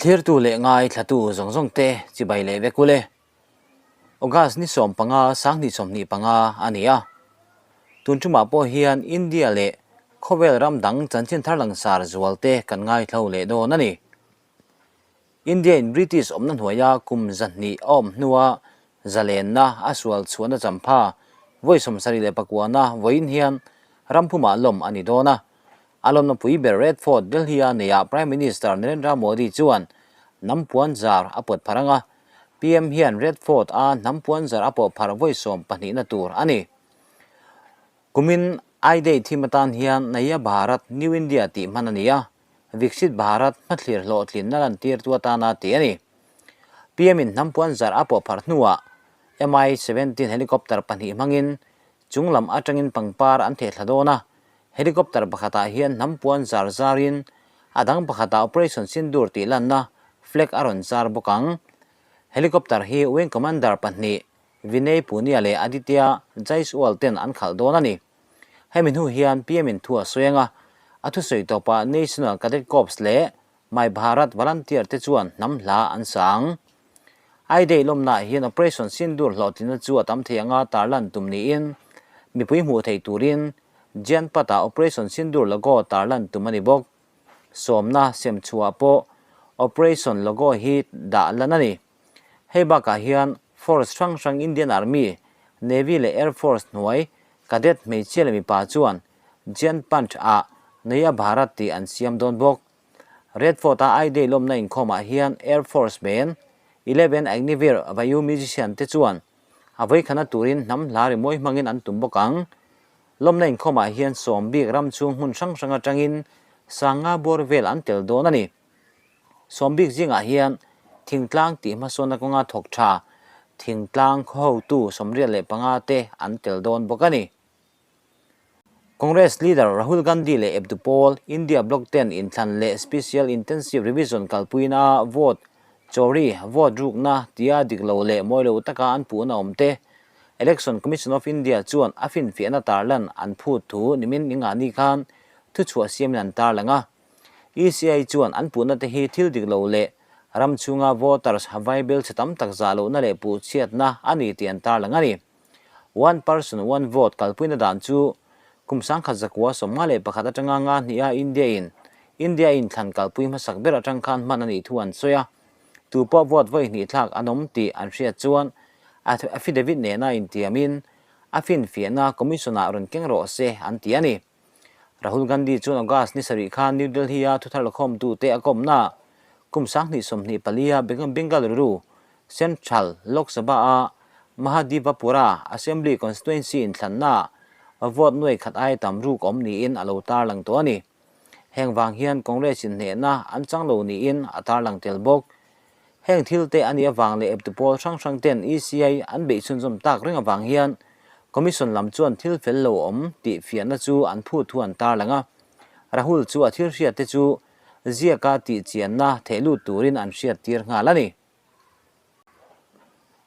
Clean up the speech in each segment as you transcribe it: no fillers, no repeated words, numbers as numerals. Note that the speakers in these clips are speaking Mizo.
Thlirtu leh ngaithlatu zawng zawng te chibai leh vek ule. August ni 15 2025 a ni a. Tun tumah pawh hian India leh khawvel ram dang chanchin thar langsar zual te kan ngaithlo leh dawn a ni. India in British awmna hnuaia kum 200 a awm hnua zalenna a sual chhuahna champha vawi 79 na vawiin hian ramphumah lawm a ni dawn a. A lawmna pui ber Red Fort, Delhi-a neiah Prime Minister Narendra Modi chuan hnam puan zar a pawt pharh ang a, PM hian Red Fort-a hnam puan zar a pawh pharh vawi 12 na tur a ni. Kumin I-Day thim atan hian Naya Bharat, New India tih hman a ni a, Viksit Bharat hmathlir hlawhtlinna lantirtu atana tih a ni. PM in hnam puan zar a pawh pharh hnuah Mi-17 helicopter pahnih hmangin chung lam atangin pangpar an theh thla dawn a, helicopter pakhatah hian hnam puan zar zarin a dang pakhatah Operation Sindoor tih lanna flag a rawn zar bawk ang. Helicopter hi Wing Commander pahnih Vinay Punia leh Aditya Jaiswal ten an khalh dawn a ni. Hemi hnu hian PM in thu a sawi ang a, a thusawi tawpah National Cadet Corps leh My Bharat Volunteer te chuan hnam hla an sa ang. I-Day lawmnaah hian Operation Sindoor hlawhtlinna chu a tam thei anga tarlan tum niin mipui hmuh theih turin Janpath-ah Operation Sindoor logo tarlan tum a ni bawk. Sawmna sem chhuah pawh Operation logo hi dah lan a ni. Hei bakah hian Force hrang hrang Indian Army, Navy leh Air Force hnuai cadet hmeichhia leh mipa chuan Janpanth ah Naya Bharat tih an siam dawn bawk. Red Fort a I-Day lawmna inkhawmah hian Air Force Band, 11 Agniveer Vayu Musician te chuan a vawikhana turin hnam hla rimawi hmangin an tum bawk ang. Lawmna inkhawmah hian sawm bik ram chhung hmun hrang hrang atangin sanga bawr vel an tel dawn a ni. Sawm bik zingah hian thingtlang tih hmasawnna kawnga thawk tha thingtlang khawhotu 85 te an tel dawn bawk a ni. Congress leader Rahul Gandhi leh eptu pawl India Bloc ten inthlan leh Special Intensive Revision kalpuina vote chawri vote rukna tia dik lo leh mawi lo taka an puhna awm te Election Commission of India chuan a finfiahna tarlan an phut thu nimin ingahni khan thuchhuah siamin an tarlang a. ECI chuan an puhna te hi thil dik lo leh ram chhunga voters vaibel chhe tam tak zah lohna leh puh chhiatna a ni tih an tarlang a ni. One person one vote kalpuina dan chu kum 1991 atanga nga hniha India in India in thlan kalpui hmasak ber atang khan hman a nih thu an sawi a. Tu pawh vote vawi hnih thlak an awm tih an hriat chuan affidavit nena intiamin a finfiahna commission ah rawn keng rawh se an ti a ni. Rahul Gandhi chuan August ni sarih khan New Delhi-a thuthar lakhawmtute a kawmna kum 2024-a Bengaluru Central Lok Sabha-a Mahadevapura Assembly Constituency inthlanna vote nuai khat ai tam ruk awm niin a lo tarlang tawh a ni. Heng vang hian Congress inhnehna an chang lo niin a tarlang tel bawk. Heng thil te a nih avang leh eptu pawl hrang hrang ten ECI an beih chhunzawm tak reng avang hian Commission lam chuan thil fel lo awm tih fiahna chu an phut thu an tarlang a. Rahul chu a thil hriat te chu ziaka tih chianna theh lut turin an hriat tir nghal a ni.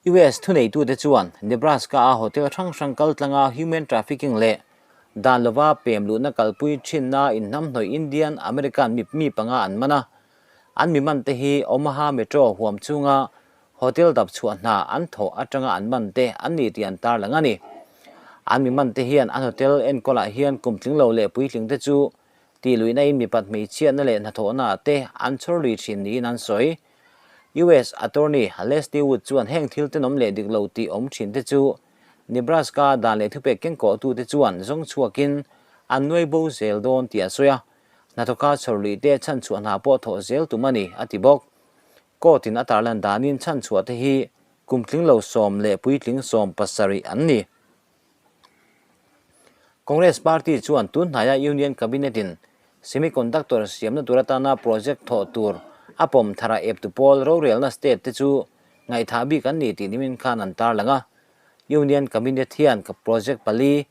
US thuneitute chuan Nebraska-a hotel hrang hrang kal tlanga human trafficking leh dan lova pem luhna kalpui thinna inhnamhnawih Indian American mi panga an man a. An mi man te hi Omaha Metro huam chhunga hotel dap chhuah hna an thawh atanga an man te an ni tih an tarlang a ni. An mi man te hian an hotel enkawlah hian kum tling lo leh puitling te chu tih luihna in mipat hmeichhiatna leh hnathawhna te an chhawr lui thin niin an sawi. US Attorney Leslie Wood chuan heng thil tenawm leh dik lo tih awm thin te chu Nebraska dan leh thupek kengkawhtu te chuan zawng chhuakin an nuai bo zel dawn tih a sawi a, hnathawka chhawr luih te chhan chhuah hna pawh thawh zel tum a ni, a ti bawk. Court in a tarlan danin chhan chhuah te hi kum tling lo 10 leh puitling 17 an ni. Congress Party chuan tun hnaia Union Cabinet in semiconductor siamna tur atana project thawh tur a pawm thara eptu pawl rorelna state te chu ngaihthah bik an ni tih nimin khan an tarlang a. Union Cabinet hian project pali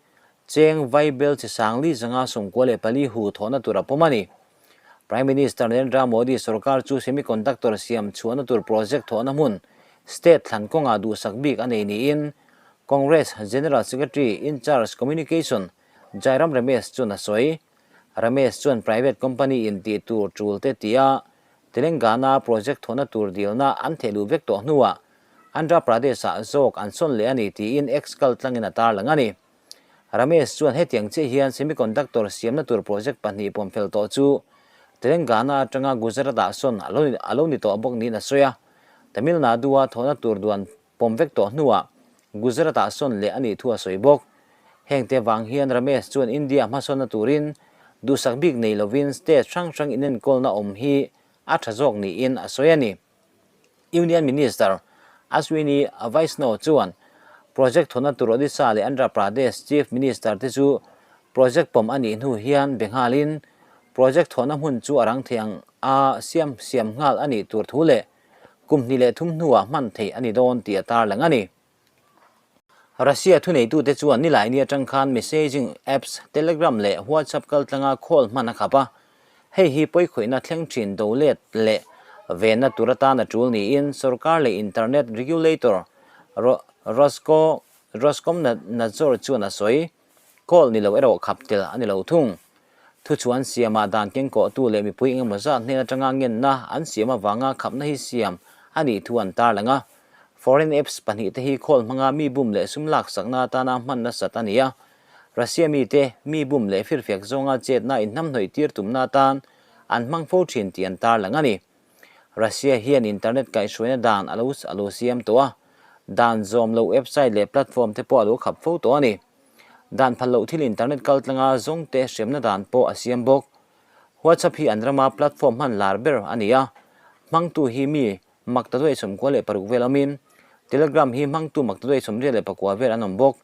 cheng vaibel chi sangli zanga 94 hu thawhna tur a pawm a ni. Prime Minister Narendra Modi sarkar chu semiconductor siam chhuahna tur project thawhna hmun state thlan kawnga duhsak bik a nei niin Congress General Secretary in charge Communication Jairam Ramesh chuan a sawi. Ramesh chuan private company in tih tur tul te tia Telangana project thawhna tur dilna an thehluh vek tawh hnuah Andhra Pradesh-ah zawk an sawn leh a ni tiin X kal tlangin a tarlang a ni. Ramesh chuan hetiang chiah hian semiconductor siamna tur project pahnih pawmfel tawh chu Telangana atanga Gujarat-ah sawn a lo ni tawh bawk niin a sawi a. Tamil Nadu-a thawhna tur duan pawm vek tawh hnuah Gujarat-ah sawn leh a nih thu a sawi bawk. Hengte vang hian Ramesh chuan India hmasawnna turin duhsak bik nei lovin state hrang hrang inenkawlna awm hi a tha zawk niin a sawi a ni. Union Minister Ashwini Vaishnaw chuan project thawhna tur Odisha leh Andhra Pradesh Chief Minister te chu project pawm a nih hnu hian be nghalin project thawhna hmun chu a rang thei ang a siam siam nghal a nih tur thu leh kum hnih leh thum hnuah hman theih a ni dawn tih a tarlang a ni. Russia thuneitute chuan nilaini atang khan messaging apps Telegram leh WhatsApp kaltlanga call hman a khap a, hei hi pawikhawihna thleng thin do let leh venna tur atan a tul niin sorkar leh internet regulator Roskomnadzor chuan a sawi. Call ni lo erawh khap tel a ni lo thung. Thuchhuan siamah dan kengkawhtu leh mipui engemaw zat hnen atanga ngenna an siam avanga khapna hi siam a nih thu an tarlang a. Foreign apps pahnihte hi khawl hmanga mi bum leh sum laksakna atana hman nasat a ni a. Russia mite mi bum leh firfiak zawnga chetna inhnamhnawih tir tumna atan an hmang fo thin tih an tarlang a ni. Russia hian internet kaihhruaina dan a lo a lo siam tawh a, dan zawm loh website leh platform te pawh a lo khap fo tawh a ni. Dan phal loh thil internet kal tlanga zawngte hremna dan pawh a siam bawk. WhatsApp hi an rama platform hman lar ber a ni a, hmangtu hi mi maktaduai 96 vel awmin, Telegram hi hmangtu maktaduai 89 vel an awm bawk.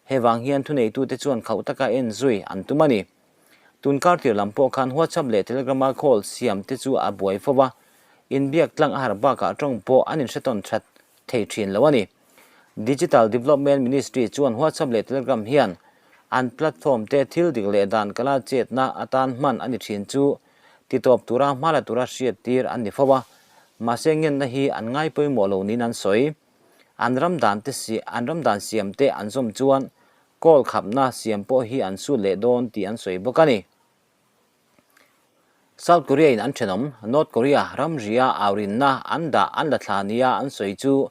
Hei vang hian thuneitute chuan khauh taka en zui an tum a ni. Tun kar tir lam pawh khan WhatsApp leh Telegram-a call siam te chu a buai fo va, inbiak tlang a har bakah tawng pawh an inhretawn that thei thin lo a ni. Digital Development Ministry chuan WhatsApp leh Telegram hian an platform te thil dik leh dan kala chetna atan hman a ni thin chu titawp tura hma la tura hriat tir an ni fo a, mahse ngenna hi an ngai pawimawh lo niin an sawi. An ram dan te an ram dan siam te an zawm chuan Call khapna siam pawh hi an sut leh dawn tih an sawi bawk a ni. South Korea in an thenawm North Korea ramria aurinna an dah an la thla nia an sawi chu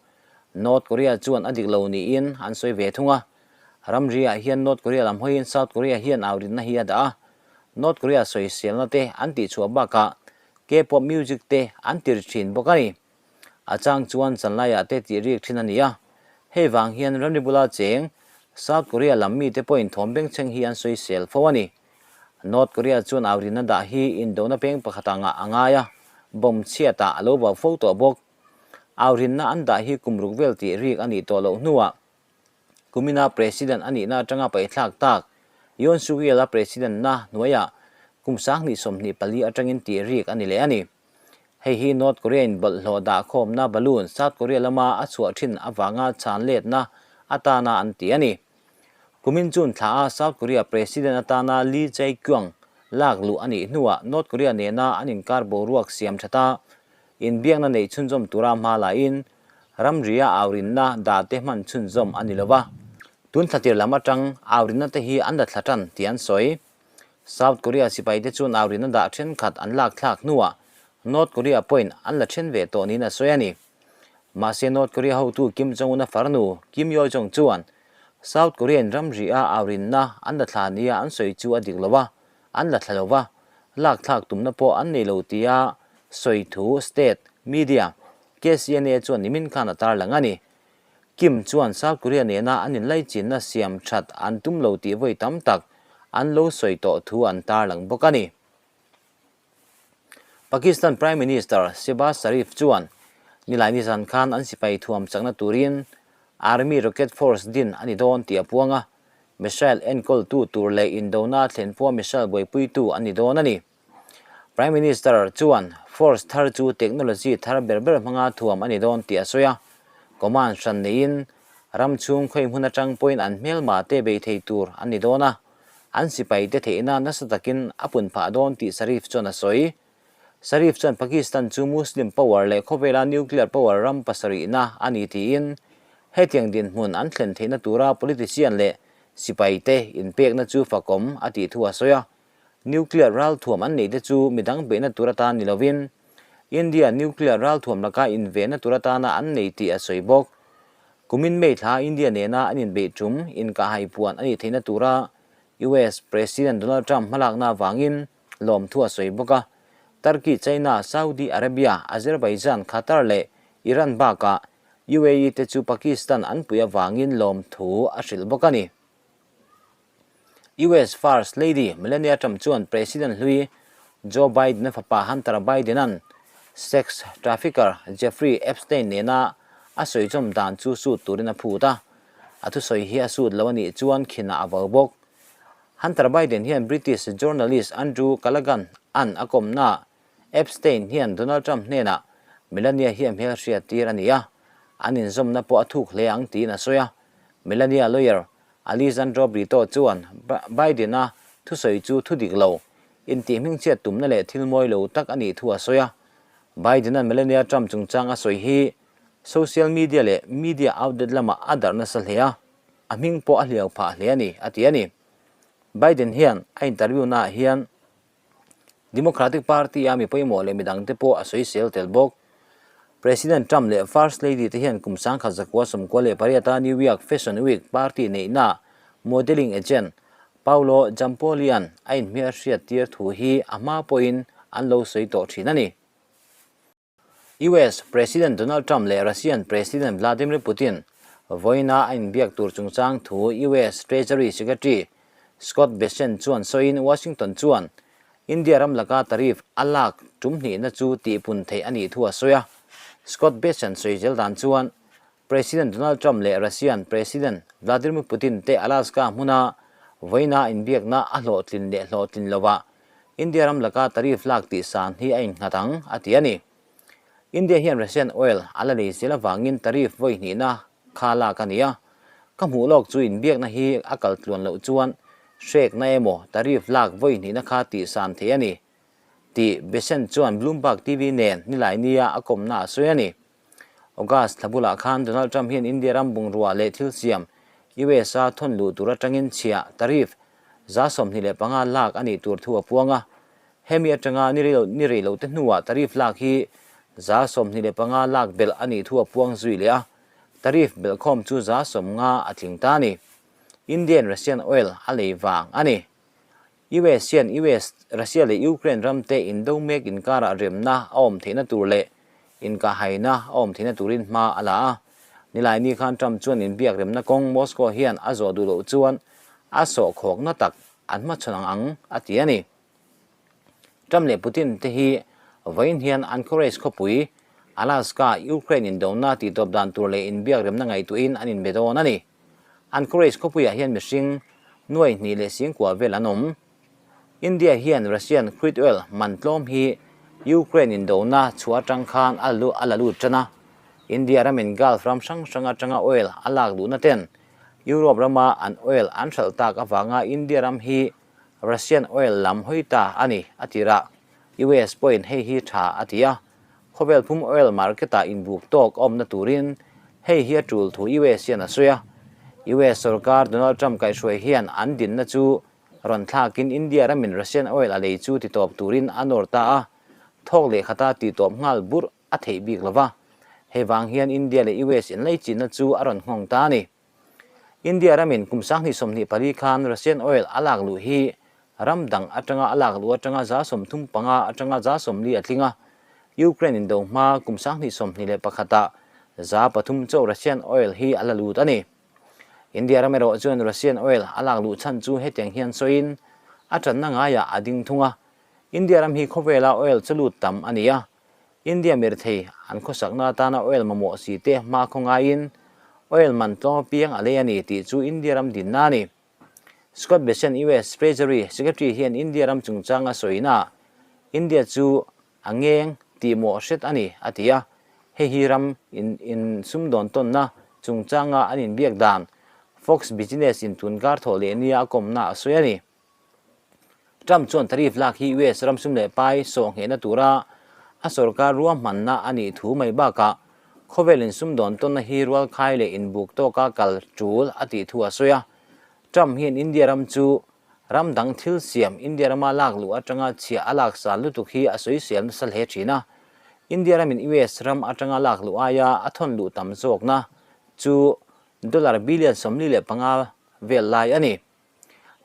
North Korea chuan a dik lo niin an sawi ve thung a. Ramriah hian North Korea lam hawiin South Korea hian aurinna hi a dah a. North Korea sawiselna te an tihchhuah bakah K-pop music te an tir thin bawk a ni. A chang chuan chanlaiah te tih rik thin a ni a, hei vang hian ramri bula cheng South Korea lam mite pawhin thawm bengchheng hi an sawisel fo a ni. North Korea chuan aurina dah hi indona peng pakhat angah a ngai a, bomb chhiatah a lo vau fo tawh bawk. Aurinna an dah hi kum ruk vel tih rik a nih tawh loh hnuah kumina President a nihna atanga paihthlak tak Yoon Suk Yeol-a President-na hnuaiah kum 2024 atangin tih rik a ni leh a ni. Hei hi North Korea-in bawlhhlawh dahkhawmna balloon South Korea lama a chhuah thin avanga chhan letna atana an ti a ni. Kumin June thla a South Korea President atana Lee Jae-kyung lak luh a nih hnuah North Korea nena an inkar boruak siam that a, inbiakna neih chhunzawm tura hma lahin ramria aurinna dahte hman chhunzawm a ni lo va. Tun thlatir lam atang aurinna te hi an la thla tan tih an sawi. South Korea sipaite chuan aurinna dah thenkhat an lak thlak hnuah North Korea pawhin an la then ve tawh niin a sawi a ni. Mahse North Korea hotu Kim Jong-un-a farnu Kim Yo-jong chuan South Korea-in ramri-a aurinna an la thla nia an sawi chu a dik lo a, an la thla lo va, lak thlak tumna pawh an nei lo tia sawi thu state media KCNA chuan nimin khan a tarlang a ni. Kim chuan South Korea nena an inlaichinna siam that an tum lo tih vawi tam tak an lo sawi tawh thu an tarlang bawk a ni. Pakistan Prime Minister Shehbaz Sharif chuan Nilaini zan khan an sipai thuam chakna turin Army Rocket Force din a ni dawn tih a puang a, missile enkawltu tur leh indona thlenpua missile buaipuitu an ni dawn a ni. Prime Minister chuan force thar chu technology thar ber ber hmanga thuam a ni dawn tih a sawi a, command hran neiin ram chhung khawi hmun atang pawhin an hmelma te bei thei tur an ni dawn a, an sipai te theihna nasa takin a pun phah dawn tih Sharif chuan a sawi. Sharif chuan Pakistan chu Muslim power leh khawvela nuclear power ram pasarihna a ni tiin hetiang dinhmun an thlen theihna tura politician leh sipai te inpekna chu fakawm a tih thu a sawi a. Nuclear ralthuam an neih te chu midang beihna tur atan ni lovin India nuclear ralthuam laka invenna tur atana an nei tih a sawi bawk. Kumin May thla India nena an inbeih tum inkahhai puan a nih theihna tura US President Donald Trump hmalakna avangin lawmthu a sawi bawk a. Turkey, China, Saudi Arabia, Azerbaijan, Qatar leh Iran bakah UAE te chu Pakistan an pui avangin lawmthu a hrilh bawk a ni. US First Lady Melania Trump chuan President hlui Joe Biden-a fapa Hunter Biden-a'n sex trafficker Jeffrey Epstein nena a sawichawm dan chu sut turin a phut a, a thusawi hi a sut lo a nih chuan khinah a vo bawk. Hunter Biden hian British journalist Andrew Callaghan-a'n a kawmnaah Epstein hian Donald Trump hnenah Melania hi a hmelhriat tir a ni a, an inzawmna pawh a thuk hle ang tiin a sawi a. Melania lawyer Alejandro Brito chuan Biden-a thusawi chu thu dik lo, intih hmingchhiat tumna leh thil mawi lo tak a nih thu a sawi a. Biden-a'n Melania Trump chungchang a sawi hi social media leh media outlet lamah a darh nasa hle a, a hming pawh a hliau phah hle a ni, a ti a ni. Biden hian a interview-naah hian Democratic Party-a mi pawimawh leh midangte pawh a sawisel tel bawk. President Trump leh First Lady te hian kum 1998 a New York Fashion Week party neihna modelling agent Paolo Giampoli-a'n a inhmelhriat tir thu hi a hma pawhin an lo sawi tawh thin a ni. US President Donald Trump leh Russian President Vladimir Putin vawiina a inbiak tur chungchang thu US Treasury Secretary Scott Bessent chuan sawiin Washington chuan India ram laka tariff a lak tum hnihna chu tihpun theih a nih thu a sawi a. Scott Bessent sawi zel dan chuan President Donald Trump leh Russian President Vladimir Putin te Alaska hmuna vawiina inbiakna a hlawhtlin leh hlawhtlin lovah India ram laka tariff lak tih san hi a innghat ang, a ti a ni. India hian Russian oil a la lei zel avangin tariff vawi hnihna kha lak a ni a. Ka hmuh lawk chu inbiakna hi a kal tluan loh chuan hrekna emaw tariff lak vawi hnihna kha tih san theih a ni, tih Bessent chuan Bloomberg TV nen Nilaini-a a kawmna a sawi a ni. August thla bulah khan Donald Trump hian India ram bungrua leh thil siam US-a thawn luh tur atangin chhiah, tariff, 25 lak a nih tur thu a puang a. Hemi atanga ni rei ni rei lote hnuah tariff lak hi 25 lak belh a nih thu a puang zui leh a, tariff belhkhawm chu 50 a tling ta a ni. Indian Russian oil a lei vang a ni. US hian US, Russia leh Ukraine ramte indo mek inkarah remna a awm theihna tur leh inkahhaina a awm theihna turin hma a la a. Nilaini khan Trump chuan inbiak remna kawng Moscow hian a zawh duh loh chuan a sawhkhawkna tak an hmachhawn ang ang a ti a ni. Trump leh Putin te hi vawiin hian Anchorage khawpui, Alaska, Ukraine indona tihtawp dan tur leh inbiak remna ngaihtuahin an inbe dawn a ni. Anchorage khawpuiah hian mihring nuai hnih leh singkua vel an awm. India hian Russian crude oil man tlawm hi Ukraine indona chhuah atang khan a a la lut tan a. India ramin Gulf ram hrang hrang atanga oil a lak duhna ten Europe rama an oil an hralh tak avanga India ram hi Russian oil lam hawi ta a ni a tirah US pawhin hei hi tha a ti a. Khawvel pum oil market-ah inbuk tawk a awmna turin hei hi a tul thu US hian a sawi a. US sorkar Donald Trump kaihhruai hian an dinna chu rawn thlakin India ramin Russian oil a lei chu titawp turin a nawr ta a, thawk leh khata titawp nghal burh a theih bik lo va. Hei vang hian India leh US inlaichinna chu a rawn nghawng ta a ni. India ramin kum 2024 khan Russian oil a lak luh hi ram dang atanga a lak luh atanga 35 atanga 40 a tling a. Ukraine indo hma kum 2021 ah 3% chauh Russian oil hi a la lut a ni. India ram erawh chuan Russian oil a lak luh chhan chu hetiang hian sawiin a tanna ngaiah a ding thung a. India ram hi khawvela oil chu lut tam a ni a. India mirthei an khawsakna atana oil mamawh si te hma khaw ngaiin oil man tlawm apiang a lei a ni tih chu India ram dinna a ni. Scott Bessent US Treasury Secretary hian India ram chungchang a sawina India chu a ngeng tih mawh hret a ni a ti a, hei hi ram in in sumdawn tawnna chungchanga an inbiak dan Fox Business in tun kar thawh leh nia a kawmna a sawi a ni. Trump chuan tariff lak hi US ram sum leh pai sawh nghehna tura a sorkar ruahmanna a nih thu mai bakah khawvel insumdawn tawnna hi rualkhai leh inbuk tawka kal tul a tih thu a sawi a. Trump hian India ram chu ram dang thil siam India rama lak luh atanga chhiah a lak sal lutuk hi a sawisel nasa hle thin a. India ramin US ram atanga lak luh aia a thawn luh tam zawkna chu dollar billion 45 vel lai a ni.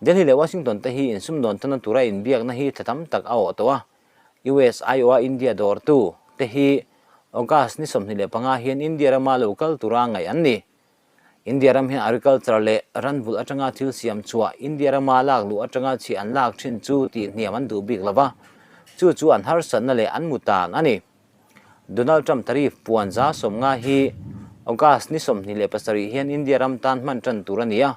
Delhi leh Washington te hi insumdawn tana tura inbiakna hi thla tam tak a awh tawh a, US aiawha India dawrtu te hi August ni 25 hian India rama lo kal tura ngaih an ni. India ram hian agriculture leh ranvulh atanga thil siam chhuah India rama lak luh atanga chhiah an lak thin chu tih hniam an duh bik lo va, chu chu an harsatna leh an mutan a ni. Donald Trump tariff puan 50% hi August ni 27 hian India ram tan hman tan tur a ni a,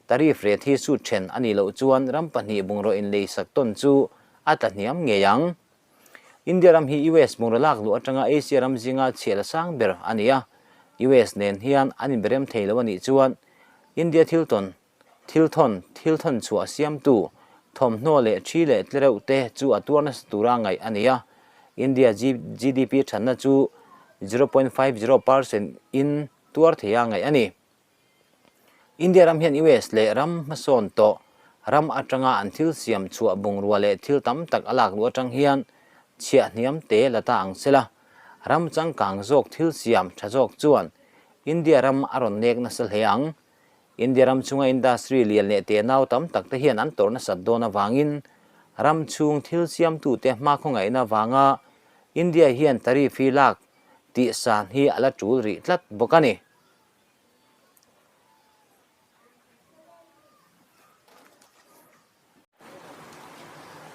tariff rate hi sut then a nih loh chuan ram pahnih bungraw inlei sak tawn chu a tla hniam ngei ang. India ram hi US bungraw lak luh atanga Asia ram zinga chhiah la sang ber a ni a, US nen hian an inberem thei lo a nih chuan India thil tawn Thil thawn, thil thawn chhuah siamtu, thawmhnaw leh thi leh tlereuh te chu a tuar nasa tura ngaih a ni a. India GDP thatna chu 0.50 percent in tuar theia ngaih a ni. India ram hian US leh ram hmasawn tawh ram atanga an thil siam chhuah bungrua leh thil tam tak a lak luh atang hian chhiah hniam te la ta ang sela, ram changkang zawk thil siam tha zawk chuan India ram a rawn nek nasa hle ang. India ram chhunga industry lian leh tenau tam tak te hian an tawrh nasat dawn avangin ram chhung thil siamtute hmakhawngaihna avanga India hian tariff hi lak tih san hi a la tul rih tlat bawk a ni.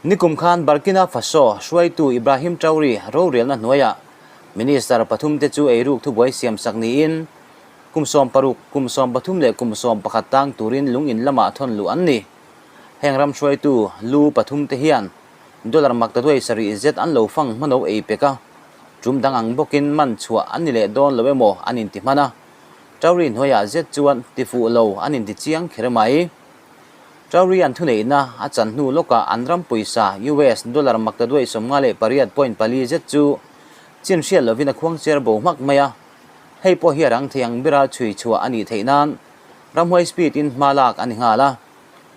Nikum khan Burkina Faso hruaitu Ibrahim Traore rorelna hnuaiah Minister pathum te chu eiruk thubuai siamsak niin kum 16, kum 13 leh kum 11 tang turin lung in lamah thawn luh an ni. Heng ram hruaitu lu pathum te hian dollar maktaduai sarih zet an lo fang hmano ei pek a, tum dang ang bawkin man chhuah an ni leh dawn lo emaw an inti hman a, Traore hnuaiah zet chuan tifuh lo an inti chiang kher mai. Traore an thuneihna a chan hnu lawkah an ram pawisa US dollar maktaduai 58.4 zet chu chin hriat lovin a khuang cher bo hmak mai a. Hei pawh hi a rang thei ang bera chhui chhuah a nih theih nan ramhuai speed in hma lak a ni nghal a.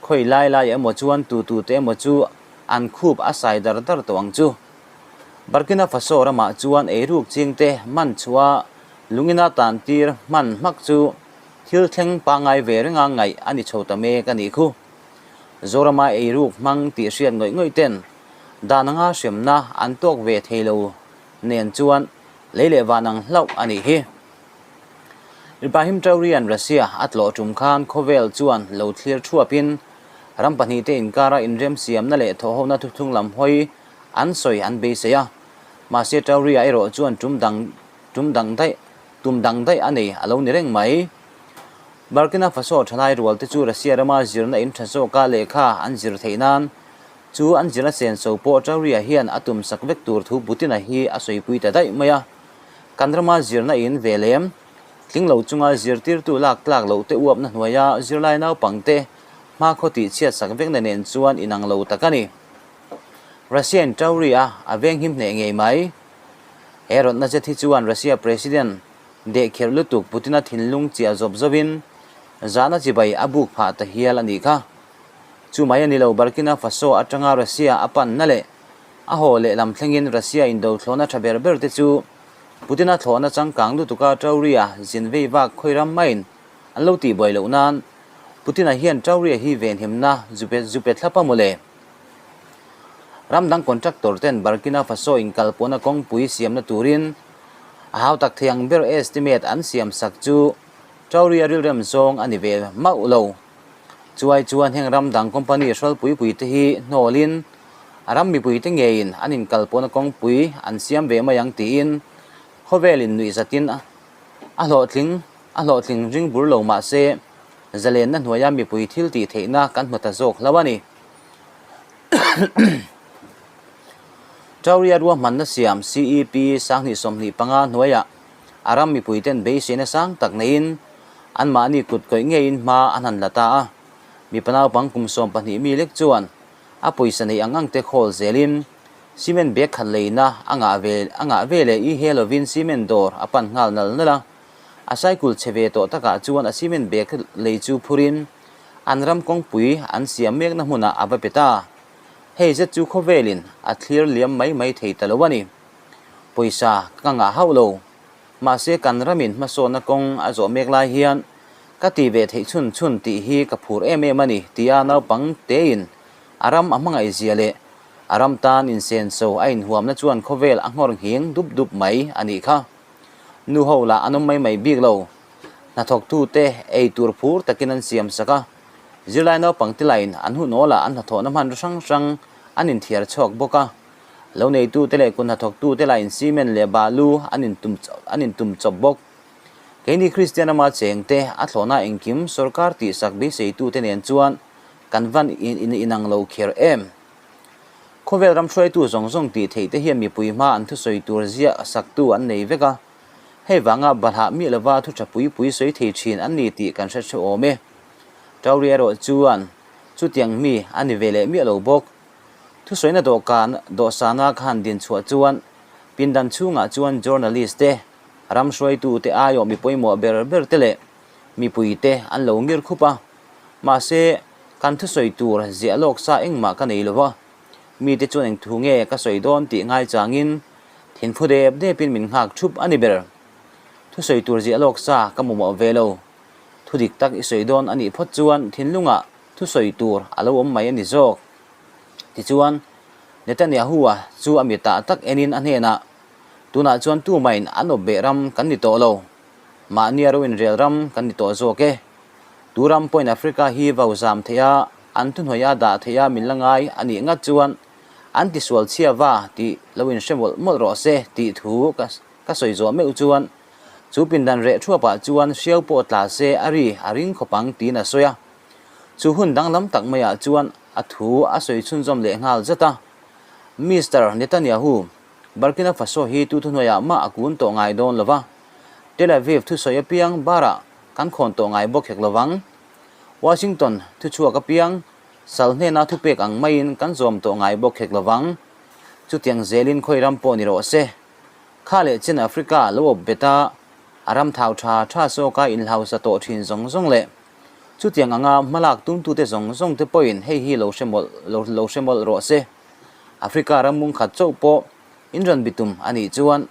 Khawi lai lai emaw chuan tu tu te emaw chu an khup a sai dar dar tawh ang chu. Burkina Faso ramah chuan eiruk chingte man chhuah lungina tan tir hman hmak chu Thil thleng pangngai ve renga ngaih a ni chho ta mek a nih khu. Zorama eiruk hmang tih hriat ngawih ngawih ten dan anga hremna an tawk ve thei lo nen chuan lei leh van ang hlauh a nih hi. Ibrahim Traore-a'n Russia a tlawh tum khan khawvel chuan lo thlir thuapin ram pahnihte inkara inremsiamna leh thawhhona thuthlung lam hawi an sawi an beisei a. Mahse Traore-a erawh chuan tum dang tum dang daih Tum dang daih a nei a lo ni reng mai. Burkina Faso thalai rual te chu Russia rama zirna in tha zawka lehkha an zir theih nan chu an zirna senso pawh Traore hian a tum sak vek tur thu Putin-a hi a sawipui ta daih mai a. Kan rama zirna in ve lem tling lo chunga zirtirtu lak tlak loh te uapna hnuaia zirlai naupang te hmakhaw tih chhiat sak vekna nen chuan inang lo tak a ni. Russia-in Traore-a a venghim hneh ngei mai. He rawtna zet hi chuan Russia President dehkherh lutuk Putin-a thinlung chiah zawp zawin zahna chibai a buk phah ta hial a nih kha. Chu mai a ni lo, Burkina Faso atanga Russia a panna leh a haw lehlam thlengin Russia indothlawhna tha ber ber te chu Putin-a thlawhna changkang lutuka Traore-a zin vei vak khawi ram maiin an lo tihbuai loh nan Putin-a hian Traore hi venhimna zu pe thlap a mawle. Ram dang contractor ten Burkina Faso inkalpawhna kawngpui siamna turin a hautak thei ang ber estimate an siam sak chu Traore-a rilrem zawng a ni ve mauh lo. Chuai chuan heng ram dang company hrawlpui pui te hi hnawlin a ram mipui te ngeiin an inkalpawhna kawngpui an siam ve mai ang tiin khawvelin nuihzatin a hlawhtling a hlawhtling ring bur lo mahse zalenna hnuaia mipui thil tih theihna kan hmu ta zawk hlo a ni. Traore-a ruahmanna siam CEP 2025 hnuaiah a ram mipuiten beiseina sang tak neiin anmahni kut kawih ngeiin hma an han la ta a. Mipa naupang kum 12 mi lek chuan a pawisa neih ang ang te khawl zelin cement bag khat leina a ngah ve a ngah ve leh i he lovin cement dawr a pan nghal nal nal a. A cycle chhe ve tawh takah chuan a cement bag lei chu phurin An ram kawngpui an siam mekna hmunah a va pe ta. Hei zet chu khawvelin a thlir liam mai mai thei ta lo a ni. Pawisa ka ngah hauh lo. Mahse kan ramin hmasawnna kawng a zawh mek lai hian ka ti ve theih chhun chhun tih hi ka phur em em a ni tia naupang tein a ram a hmangaih zia leh a ram tan insenso a inhuamna chuan khawvel a nghawr nghing dup dup mai a nih kha. Nu ho lah an awm mai mai bik lo. Hnathawktute ei tur phur takin an siam sak a, zirlai naupang te lain an hunawlah an hnathawhna hmanraw hrang hrang an inthiar chhuak bawk a. Lo neitute leh kut hnathawktute lain cement leh balu an intum an intum chawp bawk. Keini Kristian rama chengte a thlawhna engkim sorkar tihsak beiseitute nen chuan kan van in inang lo kher em? Khawvel ram hruaitu zawng zawng tih theih te hian mipui hma an thusawi tur ziah saktu an nei vek a. Hei vanga balhah miah lova thu tha pui pui sawi thei thin an ni tih kan hre theuh awm e. Tauri erawh chuan chutiang mi a ni ve leh miah lo bawk. Thusawina dawhkan dawhsana ka han din chhuah chuan pindan chhungah chuan journalist te, ram hruaitu te aiawh mi pawimawh ber ber te leh mipui te an lo ngir khup a. Mahse, kan thusawi tur ziah lawk sa engmah ka nei lo va, mite chuan eng thu nge ka sawi dawn tih ngaichangin thinphu dep depin min nghak thup a ni ber. Thusawi tur ziah lawk sa ka mamawh ve lo. Thu dik tak i sawi dawn a nih phawt chuan thinlungah thusawi tur a lo awm mai a ni zawk. Tichuan, Netanyahu-a chu a mitah tak enin a hnenah, Tunah chuan tumain an awp beh ram kan ni tawh lo. Mahnia ro inrel ram kan ni tawh zawk e. Tu ram pawhin Africa hi vau zam theih a, an thuhnuaia dah theih a min la ngai a nih ngat chuan an tisual chhia va tih lo inhre mawlh mawlh rawh se tih thu ka sawi zawh meuh chuan chu pindan reh thuapah chuan hriau pawh tla se a ri a ring khawp ang tiin a sawi a. Chu hun danglam tak maiah chuan a thu a sawi chhunzawm leh nghal zat a. Mister Netanyahu, Burkina Faso hi tu thuhnuaiah mah a kun tawh ngai dawn lo va, Tel Aviv thusawi apiang barah kan khawn tawh ngai bawk hek lovang. Washington thuchhuak apiang sal hnena thupek ang maiin kan zawm tawh ngai bawk hek lovang. Chutiang zelin khawi ram pawh ni rawh se. Kha leh chen Africa lo awp bet a, a ram thau tha tha zawka inhlausa tawh thin zawng zawng leh chutiang anga hmalak tumtute zawng zawng te pawhin hei hi lo hre mawlh lo hre mawlh rawh se. Africa ram mungkhat chauh pawh in rawn bitum a nih chuan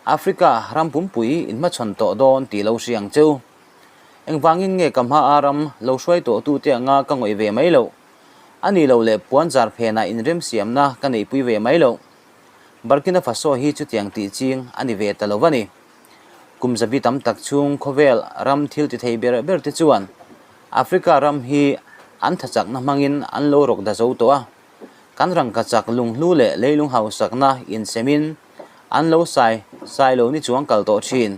Africa ram pumpui in hmachhawn tawh dawn tih lo hria ang cheu. Engvangin nge ka hmaa ram lo hruai tawhtute anga ka ngawih ve mai loh? A nih loh leh puan zar phenah inremsiamna ka neihpui ve mai loh? Burkina Faso hi chutiang tih ching a ni ve ta lo va ni. Kum zabi tam tak chhung khawvel ram thil ti thei ber ber te chuan Africa ram hi an thachakna hmangin an lo rawk da zo tawh a. Kan rangkachak lunghlu leh leilung hausakna insemin an lo sai sai lo ni chuang kal tawh thin.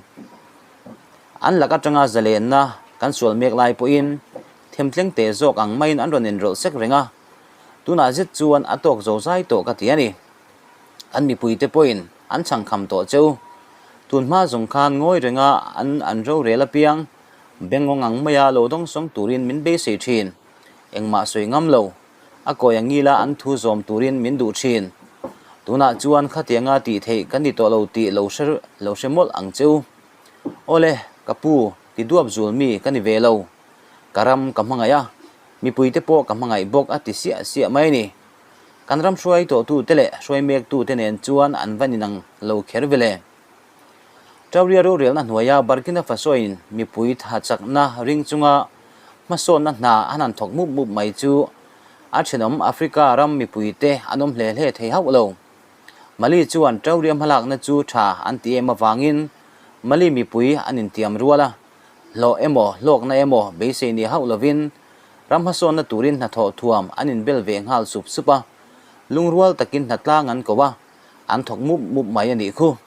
An lak atanga zalenna kan sual mek lai pawhin themtleng teh zawk ang maiin an rawn inrawlh sek reng a, tunah zet chuan a tawk zo zai tawh ka ti a ni. Kan mipuite pawhin an chhangkham tawh cheu. Tun hma zawng khan ngawi renga an an rorel apiang bengawng ang maia lo dawngsawng turin min beisei thin. Engmah sawi ngam lo. A kawi a ngila an thu zawm turin min duh thin. Tunah chuan khatianga tih theih kan ni tawh lo tih lo hre lo hre mawlh ang cheu. Awle, ka pu, ti duap zul mi ka ni ve lo. Ka ram ka hmangaih a, mipuite pawh ka hmangaih bawk a ti siah siah mai a ni. Kan ram hruai tawhtute leh hruai mektute nen chuan an va ninang lo kher ve le. Tauria rorelna hnuaia Burkina Faso-in mipui tha chakna ring chunga hmasawnna hna an han thawk mup mup mai chu a thenawm Africa ram mipuite an awm hle hle thei hauh lo. Mali chuan Tauria hmalakna chu tha an ti em avangin Mali mipui an intiam rual a, hlawh emaw hlawkna emaw beisei ni hauh lovin ram hmasawnna turin hnathawh thuam an inbel ve nghal sup sup a, lungrual takin hnatlang an ko a. An thawk mup mup mai a nih khu.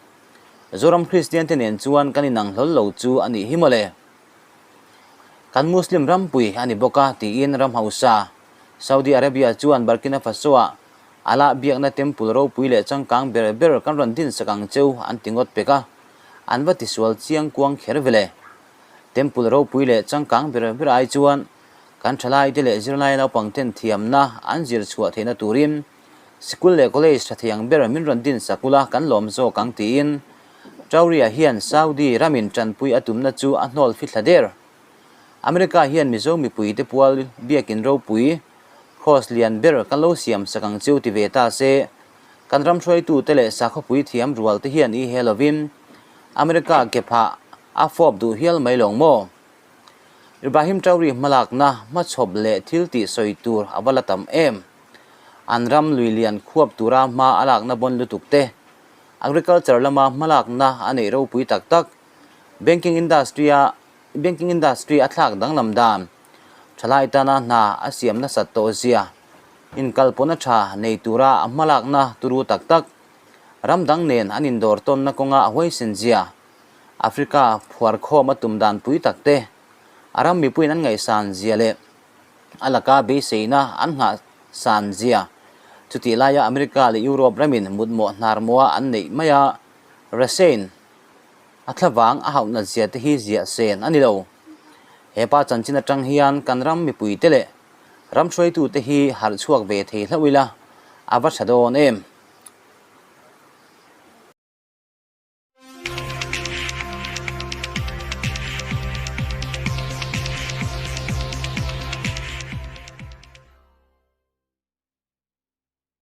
Zoram Kristian te nen chuan kan inang hlawl lo chu a nih hi mawle. Kan Muslim rampui a ni bawk a tiin ram hausa Saudi Arabia chuan Burkina Faso ah Allah biakna temple ropui leh changkang ber ber kan rawn din sak ang cheu an ti ngawt pek a, an va tisual chiang kuang kher vele. Temple ropui leh changkang ber ber ai chuan kan thalai te leh zirlai naupang ten thiamna an zir chhuah theihna turin Sikul leh college tha thei ang ber min rawn din sak ula kan lawm zawk ang tiin Tauria hian Saudi ramin tanpui a tumna chu a hnawl fithla der. America hian Mizo mipui te pual biakin ropui Cross lian ber kan lo siam sak ang cheu ti ve ta se. Kan ram hruaitute leh sakhawpui thiam rual te hian i he lovin America kephah a fawp duh hial mai lawng maw? Ibrahim Traore hmalakna hmachhawp leh thil tih sawi tur a va la tam em? An ram lui lian khuap tura hma a lakna bawn lutuk te, agriculture lama hmalakna a neih ropui tak tak, banking industry a banking industry a thlak danglam dan, thalai tana hna a siam nasat tawh zia, Inkalpawhna tha nei tura a hmalakna turu tak tak, ram dang nen an indawr tawnna kawnga a huaisen zia, Africa phuarkhawm a tum dan pui tak te, a ram mipuiin an ngaihsan zia leh a laka beiseina an nghah san zia, chutih laia America leh Europe ramin mutmawh hnarmawha an neih mai a, Russiain a thlavang a hauh nat zia te hi ziah sen a ni lo. He pa chanchin atang hian kan ram mipuite leh Ram hruaitute hi harh chhuak ve thei hlauh ila, a va tha dawn em?